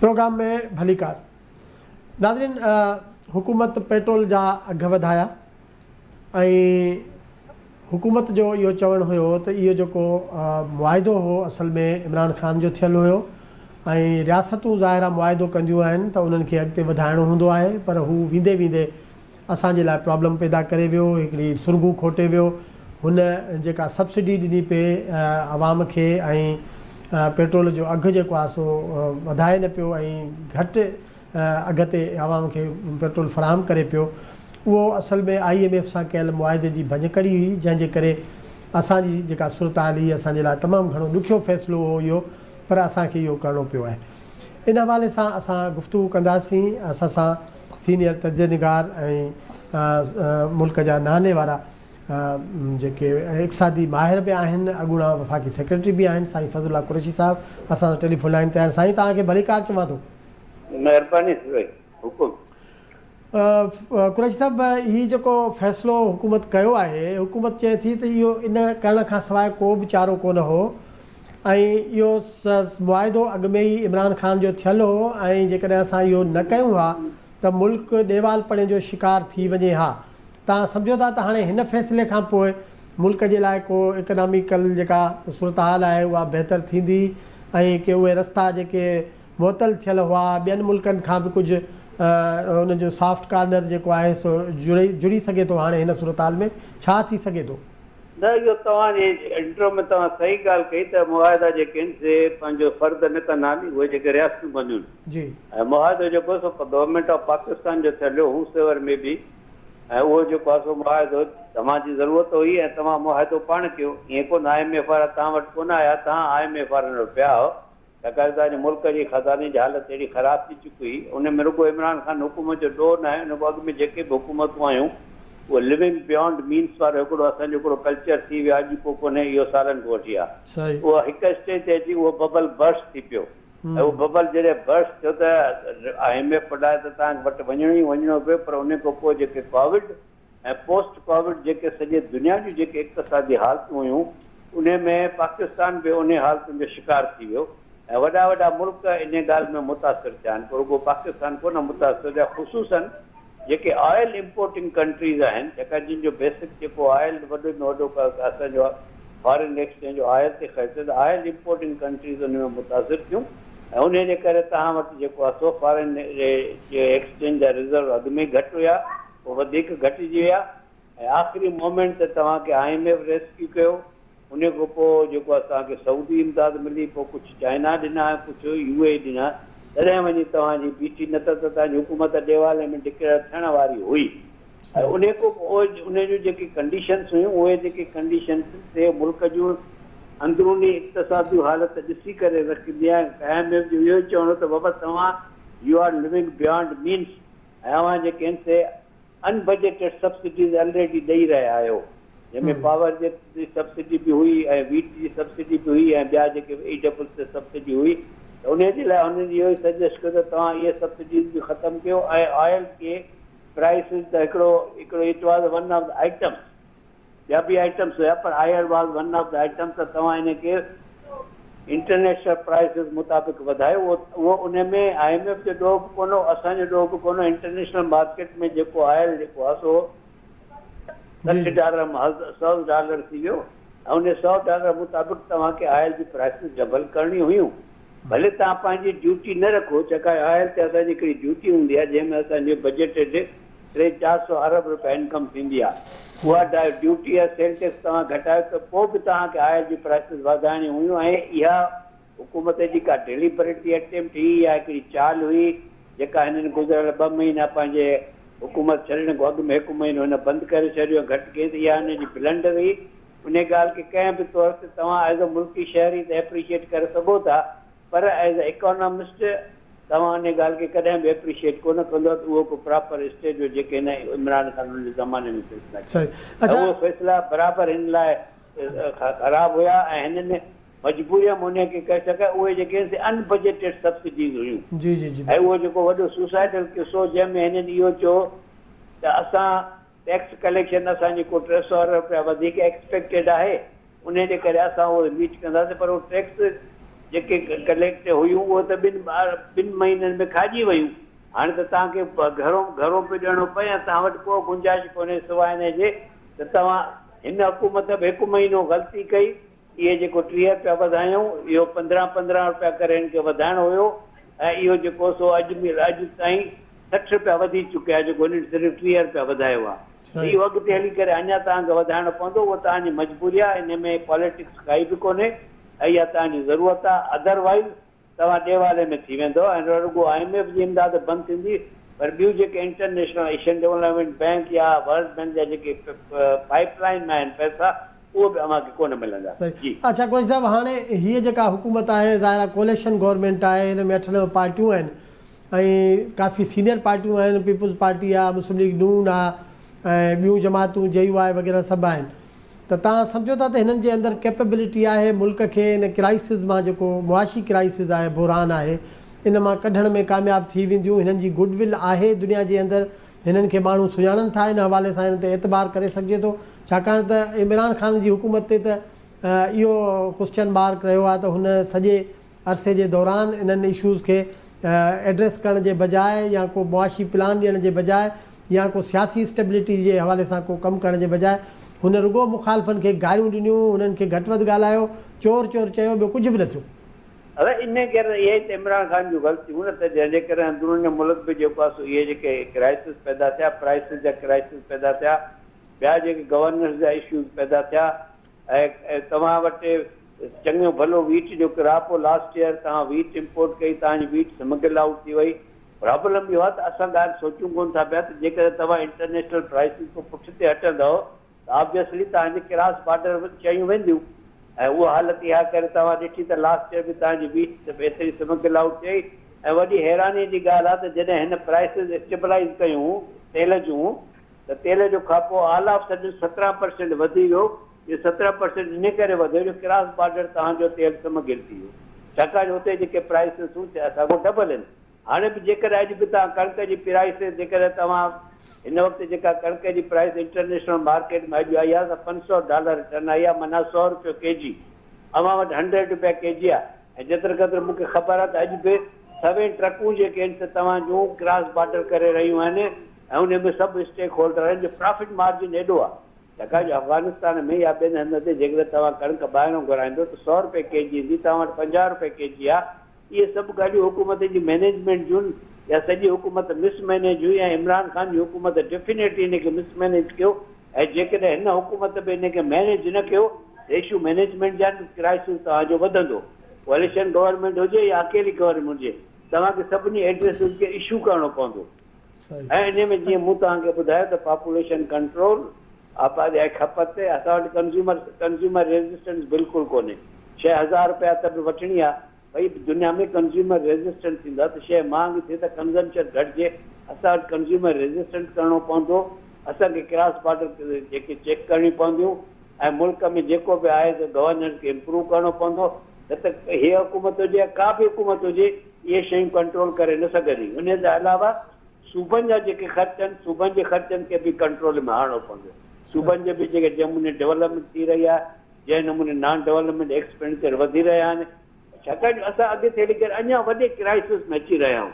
Programme ۾ ڀليڪار ناظرين حڪومت پيٽرول جا اگهه وڌايا ۽ حڪومت جو اهو چوڻ هيو ته اهو جيڪو معاهدو هو اصل ۾ عمران خان جو ٿيل هيو ۽ رياستون ظاهر آهي معاهدو ڪنديون آهن ته انهن کي اڳتي وڌائڻو هوندو آهي پر هو ويندي ويندي اسان جي لاء پرابلم پيدا ڪري ويو هڪڙي سرنگهون کوٽي ويو هن جيڪا سبسڊي ڏني پئي عوام کي ۽ پيٽرول جو اگهه جيڪو آهي سو وڌائي نه پيو ۽ گهٽ اگهه تي عوام کي پيٽرول فراهم ڪري پيو اهو اصل ۾ I M F سان ڪيل معاهدي جي ڀڃڪڙي هئي جنهن جي ڪري اسان جي جيڪا صورتحال هئي اسان جي لاء تمام گهڻو ڏکيو فيصلو هو اهو پر اسان کي اهو ڪرڻو پيو آهي ان حوالي سان اسان گفتگو ڪنداسين اسان سان سينيئر تجزيه نگار ۽ ملڪ جا نالي وارا جيڪي اقتصادي ماهر به آهن اڳوڻا وفاقي سيڪريٽري به آهن سائين فضل الله قريشي صاحب اسان سان ٽيليفون لائين تي آهن سائين توهان کي ڀليڪار چوان ٿو. مهرباني سائين حڪم. قريشي صاحب هي جيڪو فيصلو حڪومت ڪيو آهي حڪومت چئي ٿي ته اهو ان ڪرڻ کان سواء ڪو به چارو ڪونه هو ۽ اهو معاهدو اڳ ۾ ئي عمران خان جو ٿيل هو ۽ جيڪڏهن اسان اهو نه ڪيون ها ته ملڪ ڏيوالپڻي جو شڪار ٿي وڃي ها توهان سمجهو ٿا ته هاڻي هن فيصلي کان پوء ملڪ جي لاء ڪو اڪناميڪل جيڪا صورتحال آهي اها بهتر ٿيندي ۽ ڪي اهي رستا جيڪي معطل ٿيل هئا، ٻين ملڪن کان به ڪجهه ان جو سافٽ ڪارنر جيڪو آهي سو جڙي جڙي سگهي ٿو هاڻي هن صورتحال ۾ ڇا ٿي سگهي ٿو؟ نه اهو توهان جي انٽرو ۾ توهان صحيح ڳالهه ڪئي ته معاهدا جيڪي آهن سي پنهنجو فرد نه ڪندا آهن اهي جيڪي رياستون ڪنديون آهن جي. ۽ معاهدو جيڪو سو گورنمينٽ آف پاڪستان جو ٿيل هو هو سيور ۾ به ۽ اهو جيڪو آهي سو معاهدو توهان جي ضرورت هئي ۽ توهان معاهدو پاڻ ڪيو ائين ڪونه I M F وارا توهان وٽ ڪونه آيا توهان I M F وارن وٽ پيا هئا ڇاڪاڻ ته اڄ ملڪ جي خزاني جي حالت اهڙي خراب ٿي چڪي هئي، ان ۾ رڳو عمران خان حڪومت جو ڏوهه ناهي، ان کان اڳ ۾ جيڪي به حڪومتون آيون اهي لونگ بيانڊ مينس وارو هڪڙو اسان جو هڪڙو ڪلچر ٿي ويو آهي، اڄ ڪو ڪونهي اهو سالن کان وٺي آهي، اهو هڪ اسٽيج تي اچي اهو ببل برسٽ ٿي پيو ۽ اهو ببل جڏهن برسٽ ٿيو ته I M F لاء ته توهان وٽ وڃڻو ئي وڃڻو پيو پر ان کان پوء جيڪي ڪووڊ ۽ پوسٽ ڪووڊ جيڪي سڄي دنيا جون جيڪي اقتصادي حالتون هيون انهي ۾ پاڪستان به انهي حالتن جو شڪار ٿي ويو ۽ وڏا وڏا ملڪ انهي ڳالهه ۾ متاثر ٿيا آهن پر رڳو پاڪستان ڪونه متاثر ٿيا خصوصن جيڪي آئل امپورٽنگ ڪنٽريز آهن جيڪا جن جو بيسڪ جيڪو آئل وڏي ۾ وڏو اسان جو فارن ايڪسچينج آئل تي خرچ ٿئي ته آئل امپورٽنگ ڪنٽريز انهي ۾ متاثر ٿيون ۽ انهي جي ڪري توهان وٽ جيڪو آهي سو فارن ايڪسچينج جا ريزرو اڳ ۾ گهٽ هيا پوء وڌيڪ گهٽجي ويا ۽ آخري مومينٽ تي توهان کي I M F rescue ڪيو انهي کان پوء جيڪو آهي توهان کي سعودي امداد ملي پوء ڪجهه چائنا ڏنا ۽ ڪجهه يو اي اي ڏنا تڏهن وڃي توهان جي بيٺي نه ته ته توهان جي حڪومت ڏيوالي ۾ ڊڪريئر ٿيڻ واري هئي ۽ انهي کان پوء انهي جون جيڪي ڪنڊيشنس هيون اهي جيڪي ڪنڊيشنس سي ملڪ جون اندروني اقتصادي حالت ڏسي ڪري رکندي آهي I M F جو اهو ئي چوڻ هو ته بابا توهان you are living beyond means ۽ اوهان جيڪي آهن سي ان بجيٽيڊ سبسڊيز الريڊي ڏئي رهيا آهيو جنهن ۾ پاور جي سبسڊي به هئي ۽ ويٽ جي سبسڊي به هئي ۽ ٻيا جيڪي اي ڊبل سي سبسڊي هئي ته انهي جي لاء هنن اهو ئي سجيسٽ ڪيو ته توهان اهي سبسڊيز به ختم ڪيو ۽ آئل کي پرائسز ته هڪڙو هڪڙو it was one of the items ٻيا به آئٽمس هيا پر oil was one of the items ته توهان ان کي انٽرنيشنل پرائسز مطابق وڌايو اهو ان ۾ I M F جو ڏوهه به ڪونه هو اسان جو ڏوهه به ڪونه هو انٽرنيشنل مارڪيٽ ۾ جيڪو آئل جيڪو آهي سو 60 ڊالر مان سئو ڊالر ٿي ويو ۽ ان سئو ڊالر مطابق توهان کي آئل جي پرائسز ڊبل ڪرڻي هيون ڀلي توهان پنهنجي ڊيوٽي نه رکو ڇاڪاڻ آئل تي اسان جي هڪڙي ڊيوٽي هوندي آهي جنهن ۾ اسان جو بجيٽيڊ ٽي چار سئو ارب رپيا انڪم ٿيندي آهي اها ڊيوٽي يا سيل ٽيڪس توهان گهٽايو ته پوء به توهان کي آئل جون پرائسز وڌائڻيون هيون ۽ اها حڪومت جي ڪا ڊيليبريٽلي اٽيمپٽ هئي يا هڪڙي چال هئي جيڪا هنن گذريل ٻه مهينا پنهنجي حڪومت ڇڏڻ کان اڳ ۾ هڪ مهينو هن بند ڪري ڇڏيو ۽ گهٽ ڪئي ته اها هن جي بلنڊر هئي انهي ڳالهه کي ڪنهن به طور تي توهان ايز اي ملڪي شهري ته ايپريشيئيٽ ڪري سگهو ٿا پر ايز اي اڪانامسٽ توهان انهي ڳالهه کي ڪڏهن به ايپريشيئيٽ ڪونه ڪندؤ ته اهو ڪو پراپر اسٽيج هو جيڪي هن عمران خان ان جي زماني ۾ فيصلا ڪيا ۽ اهي فيصلا برابر هن لاء خراب هيا ۽ هنن مجبوريء ۾ انهي کي ڪري سگهيا اهي جيڪي آهن سي ان بجيٽيڊ سبسڊيز هيون ۽ اهو جيڪو وڏو سوسائيڊل قصو جنهن ۾ هنن اهو چيو ته اسان ٽيڪس ڪليڪشن اسان جي ڪو 300 ارب رپيا وڌيڪ ايڪسپيڪٽيڊ آهي انهي جي ڪري اسان اهو ميٽ ڪنداسين پر اهو ٽيڪس جيڪي ڪليڪٽ هيون اهي ته ٻن ٻن مهينن ۾ کاڄي ويون. هاڻي ته توهان کي گهرو گهرو پيو ڏيڻو پئي ۽ توهان وٽ ڪو گنجائش ڪونهي سواء انهي جي ته توهان هن حڪومت به هڪ مهينو غلطي ڪئي اهي جيڪو 30 رپيا وڌايائون اهو 15 15 رپيا ڪري هن کي وڌائڻو هيو ۽ اهو جيڪو سو اڄ اڄ تائين 60 رپيا وڌي چڪيا جيڪو هنن صرف 30 رپيا وڌايو آهي ته اهو اڳتي هلي ڪري اڃا توهان کي وڌائڻو پوندو اهو توهان جي مجبوري آهي انهي ۾ پاليٽڪس ڪائي به ڪونهي ۽ اها توهان جي ضرورت آهي ادر وائيز توهان ڏيوالي ۾ ٿي ويندؤ ۽ نه رڳو I M F جي امداد بند ٿيندي پر ٻيون جيڪي انٽرنيشنل ايشين ڊولپمينٽ بئنڪ يا ورلڊ بئنڪ جا جيڪي پائيپ لائين ۾ آهن پئسا اهي به اوهان کي ڪونه ملندا. صحيح. جي. اڇا قريشي صاحب هاڻي هيء جيڪا حڪومت آهي ظاهر آهي ڪوليشن گورنمينٽ آهي هن ۾ اٺ نو پارٽيون آهن ۽ ڪافي سينيئر پارٽيون آهن پيپلز پارٽي آهي مسلم ليگ نون آهي ۽ ٻيون جماعتون جي يو آء وغيره سڀ آهن ته توهان سمجهو ٿا ته هنن جي اندر ڪيپبلٽي آهي ملڪ کي ان ڪرائسز مان جيڪو معاشي ڪرائسز آهي بحران آهي ان مان ڪڍڻ ۾ ڪامياب ٿي وينديون هنن جي گڊ will آهي دنيا جي اندر هنن کي ماڻهو سڃاڻن ٿا ان حوالي سان هنن تي اعتبار ڪري سگهجي ٿو ڇاڪاڻ ته عمران خان جي حڪومت تي ته اهو ڪوسچن مارڪ رهيو آهي ته هن سڄي عرصي جي دوران انهن اشوز کي ايڊريس ڪرڻ جي بجاء يا ڪو معاشي پلان ڏيڻ جي بجاء يا ڪو سياسي اسٽيبلٽي جي حوالي سان ڪو ڪم ڪرڻ جي بجاء هن رڳو مخالفن کي گاريون ڏنيون، انهن کي گهٽ وڌ ڳالهايو، چور چور چيو، ٻيو ڪجهه به نه ٿيو. ادا انهي ڪري اهي ئي ته عمران خان جون غلطيون نه ته جنهن جي ڪري اندرون ملڪ به جيڪو آهي سو اهي جيڪي ڪرائسس پيدا ٿيا پرائسز جا ڪرائسس پيدا ٿيا ٻيا جيڪي گورننس جا اشوز پيدا ٿيا ۽ توهان وٽ چڱو ڀلو ويٽ جو ڪراپ هو لاسٽ ايئر توهان ويٽ امپورٽ ڪئي توهان جي ويٽ سمگل آئوٽ ٿي وئي پرابلم اهو آهي ته اسان ڳالهه سوچون ڪونه ٿا پيا ته جيڪڏهن توهان انٽرنيشنل پرائسز کان پٺتي هٽندؤ ته آبويسلي توهان جي ڪراس بارڊر چيون وينديون ۽ اها حالت اها ڪري توهان ڏٺي ته لاسٽ ايئر به توهان جي ويٽ ايتري سمگل آئوٽ ٿي ۽ وڏي حيراني جي ڳالهه آهي ته جڏهن هن پرائسز اسٽيبلائز ڪيون تيل جون ته تيل جو کاپو آل آف سڊن 17 پرسينٽ وڌي ويو، اهو 17 پرسينٽ انهي ڪري وڌيو جو ڪراس بارڊر توهان جو تيل سمگل ٿي ويو، ڇاڪاڻ جو اتي جيڪي پرائسز هيون سي اسان کان ڊبل آهن. هاڻي به جيڪڏهن اڄ به توهان ڪڻڪ جي پرائسز جيڪڏهن توهان هن وقت جيڪا ڪڻڪ جي پرائس انٽرنيشنل مارڪيٽ ۾ اڄ آئي آهي سا 500 ڊالر ٽن آئي آهي معنيٰ سئو روپيو ڪي جي اوهان وٽ هنڊريڊ روپيا ڪي جي آهي ۽ جيتري قدر مون کي خبر آهي ته اڄ به سوين ٽرڪون جيڪي آهن سي توهان جون ڪراس بارڊر ڪري رهيون آهن ۽ انهي ۾ سڀ اسٽيڪ هولڊر آهن جو پرافٽ مارجن ايڏو آهي ڇاڪاڻ جو افغانستان ۾ يا ٻين هنڌن تي جيڪڏهن توهان ڪڻڪ ٻاهران گهرائيندو ته سئو روپيه ڪي جي ايندي توهان وٽ 50 روپيه ڪي جي آهي اهي سڀ ڳالهيون حڪومت جي مئنيجمينٽ جون يا سڄي حڪومت مس مئنيج هئي ۽ عمران خان جي حڪومت ڊيفينيٽلي ان کي مس مئنيج ڪيو ۽ جيڪڏهن هن حڪومت به ان کي مئنيج نه ڪيو ته اشو مئنيجمينٽ جا ڪرائسز توهان جو وڌندو ڪوئليشن گورنمينٽ هجي يا اڪيلي گورنمينٽ هجي توهان کي سڀني ايڊريسز کي اشو ڪرڻو پوندو. ۽ انهي ۾ جيئن مون توهان کي ٻڌايو ته پاپوليشن ڪنٽرول، آبادي ۽ کپت تي اسان وٽ ڪنزيومر ڪنزيومر ريزسٽنس بلڪل ڪونهي. شيء هزار رپيا ته به وٺڻي آ. ڀئي دنيا ۾ ڪنزيومر ريزسٽنس ٿيندو آ ته شيء مهانگي ٿئي ته ڪنزمپشن گهٽجي. اسان وٽ ڪنزيومر ريزسٽنس ڪرڻو پوندو. اسان کي ڪراس بارڊر جيڪي چيڪ ڪرڻيون پونديون ۽ ملڪ ۾ جيڪو به آهي سو گورننس کي امپروو ڪرڻو پوندو نه ته هيء حڪومت هجي يا ڪا به حڪومت هجي اهي شيون ڪنٽرول ڪري نه سگهندي. انهيء جي علاوه صوبن جا جيڪي خرچ آهن، صوبن جي خرچن کي به ڪنٽرول ۾ آڻڻو پوندو. صوبن جي به جيڪي جنهن نموني ڊولپمينٽ ٿي رهي آهي، جنهن نموني نان ڊولپمينٽ ايڪسپينڊيچر وڌي رهيا آهن، ڇاڪاڻ جو اسان اڳتي هلي ڪري اڃا وڏي ڪرائسس ۾ اچي رهيا آهيون.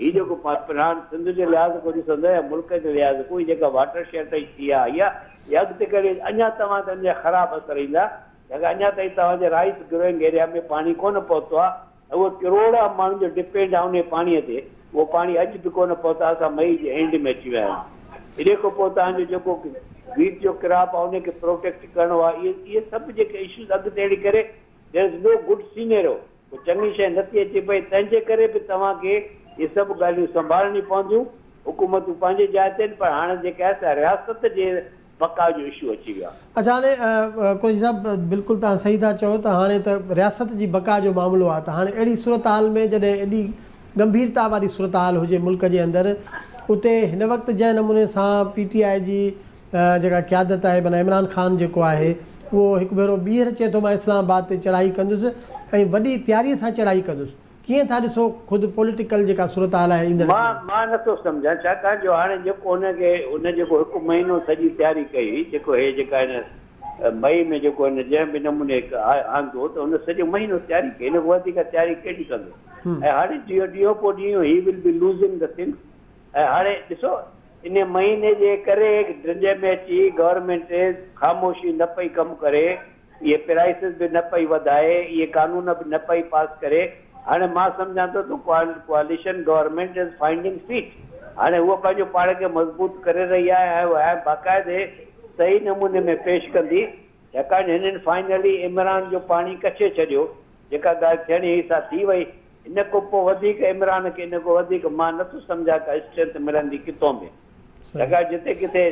هي جيڪو پاڪستان سنڌ جي لحاظ کان ڏسندو يا ملڪ جي لحاظ کان هي جيڪا واٽر شارٽيج ٿي آهي اها اڳتي ڪري اڃا توهان تي ان جا خراب اثر ايندا. ڇاڪاڻ اڃا تائين توهان جي رائيس گروئنگ ايريا ۾ پاڻي ڪونه پهتو آهي. اهو ڪروڙها ماڻهن جو ڊپينڊ آهي انهي پاڻيء تي، اهو پاڻي اڄ به ڪونه پهتو آهي، اسان مئي جي اينڊ ۾ اچي ويا آهيون. ايڏي کان پوء توهان جو جيڪو ويٽ جو ڪراپ آهي انهي کي پروٽيڪٽ ڪرڻو آهي، اهي اهي سڀ جيڪي اشوز اڳتي هلي ڪري There is no good scenario ڪو چڱي شيء نٿي اچي پئي، تنهن جي ڪري به توهان کي اهي سڀ ڳالهيون سنڀالڻيون پونديون، حڪومتون پنهنجي جاء تي آهن پر هاڻي جيڪا آهي سا رياست جي بقا جو اشو اچي ويو آهي. اڇا هاڻي قريشي صاحب بلڪل توهان صحيح ٿا چئو ته هاڻي ته رياست جي بقا جو معاملو آهي ته هاڻي اهڙي صورتحال ۾ جڏهن ايڏي ڳنڀيرتا واري صورتحال هجي ملڪ جي اندر اتي هن وقت جنهن نموني سان پي ٽي آء جي جيڪا قيادت آهي معنيٰ عمران خان جيڪو آهي اهو هڪ ڀيرو ٻيهر چئي ٿو مان اسلام آباد تي چڙهائي ڪندس ۽ وڏي تياري سان چڙهائي ڪندس ڪيئن ٿا ڏسو خود پوليٽيڪل جيڪا صورتحال آهي ايندڙ مان ڏينهن. مان نٿو سمجهان ڇاڪاڻ جو هاڻي جيڪو هن کي هن جيڪو هڪ مهينو سڄي تياري ڪئي هئي جيڪو هي جيڪا هن مئي ۾ جيڪو هن جنهن به نموني آندو ته هن سڄو مهينو تياري ڪئي ان کان وڌيڪ تياري ڪهڙي ڪندو ۽ هاڻي ڏينهون پوء ڏينهن he will be losing the things ۽ هاڻي ڏسو ان مهيني جي ڪري ڊڄ ۾ اچي گورنمينٽ خاموشي نه پئي ڪم ڪري اهي پرائسز به نه پئي وڌائي، اهي قانون به نه پئي پاس ڪري، هاڻي مان سمجهان ٿو ته ڪواليشن گورنمينٽ از فائنڊنگ فيٽ، هاڻي هوء پنهنجو پاڻ کي مضبوط ڪري رهي آهي ۽ ۽ باقاعدي صحيح نموني ۾ پيش ڪندي، ڇاڪاڻ هنن فائنلي عمران جو پاڻي ڪڇي ڇڏيو، جيڪا ڳالهه ٿيڻي هئي سا ٿي وئي، ان کان پوء وڌيڪ عمران کي ان کان وڌيڪ مان نٿو سمجهان ڪا اسٽرينٿ ملندي ڪٿون به، ڇاڪاڻ جتي ڪٿي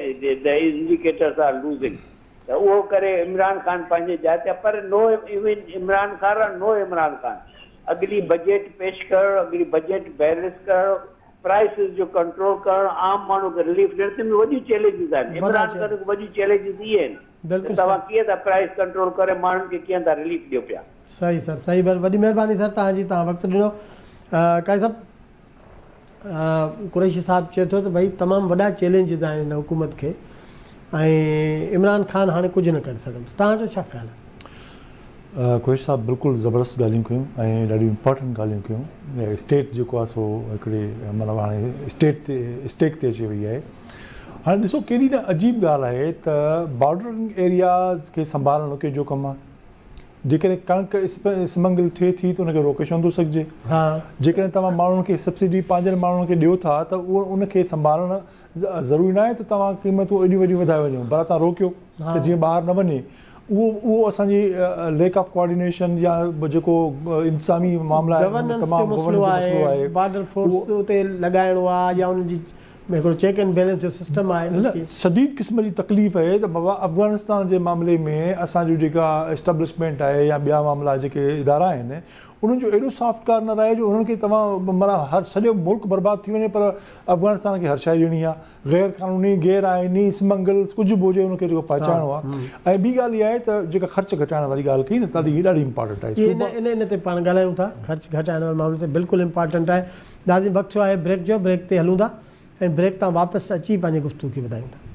the indicators R losing. ته اهو ڪري عمران خان پنهنجي جاء تي پر نو ايون عمران خان اور نو عمران خان اڳلي بجيٽ پيش ڪرڻ اڳلي بجيٽ بيلنس ڪرڻ پرائسز جو ڪنٽرول ڪرڻ عام ماڻهو کي رليف ڏيڻ تنهن ۾ وڏيون چئلينجز آهن عمران خان کي وڏيون چئلينجز اهي آهن ته توهان ڪيئن ٿا پرائس ڪنٽرول ڪري ماڻهن کي ڪيئن ٿا رليف ڏيو پيا. صحيح سر صحيح وڏي مهرباني سر توهان جي توهان وقت ڏنو قاضي صاحب. قريشي صاحب چئي ٿو ته ڀئي تمام وڏا چئلينجز آهن هن حڪومت کي ۽ عمران خان هاڻي ڪجهه نه ڪري سگهندو توهان جو ڇا خيال آهي؟ قريشي صاحب بلڪل زبردست ڳالهيون ڪيون ۽ ڏاڍيون امپارٽنٽ ڳالهيون ڪيون اسٽيٽ جيڪو آهي سو هڪڙي مطلب هاڻي اسٽيٽ تي اسٽيڪ تي اچي وئي آهي هاڻي ڏسو ڪيڏي نه عجيب ڳالهه آهي ته بارڊرنگ ايرياز کي سنڀالڻ ڪنهن جو ڪم آهي جيڪڏهن ڪڻڪ اسمگل ٿئي ٿي ته ان کي روڪي ڇو نٿو سگهجي؟ جيڪڏهن توهان ماڻهن کي سبسڊي پنهنجن ماڻهن کي ڏيو ٿا ته اهو ان کي سنڀالڻ ضروري ناهي ته توهان قيمتون ايڏيون وڏيون وڌائي وڃو ڀلا توهان روڪيو ته جيئن ٻاهر نه وڃي اهو اهو اسان جي ليڪ آف ڪوآرڊينيشن يا جيڪو انتظامي معاملا آهن گورننس جو مسئلو آهي بارڊر فورس اتي لڳائڻو آهي يا ان جي هڪڙو چيڪ اينڊ بيلنس جو سسٽم آهي نه شديد قسم جي تڪليف آهي ته بابا افغانستان جي معاملي ۾ اسان جو جيڪا اسٽيبلشمينٽ آهي يا ٻيا معاملا جيڪي ادارا آهن انهن جو ايڏو سافٽ ڪارنر آهي جو انهن کي توهان معنيٰ هر سڄو ملڪ برباد ٿي وڃي پر افغانستان کي هرشائي ڏيڻي آهي غير قانوني غير آئيني اسمگل ڪجهه به هجي ان کي جيڪو پهچائڻو آهي ۽ ٻي ڳالهه اها آهي ته جيڪا خرچ گهٽائڻ واري ڳالهه ڪئي نه ڏاڍي ڏاڍي امپارٽنٽ آهي ان ان تي پاڻ ڳالهايون ٿا خرچ گهٽائڻ واري معاملي تي بلڪل امپارٽنٽ آهي ناظرين وقت ٿيو آهي بريڪ جو بريڪ تي هلون ٿا ۽ بريڪ تان واپس اچي پنهنجي گفتگو کي وڌايون ٿا.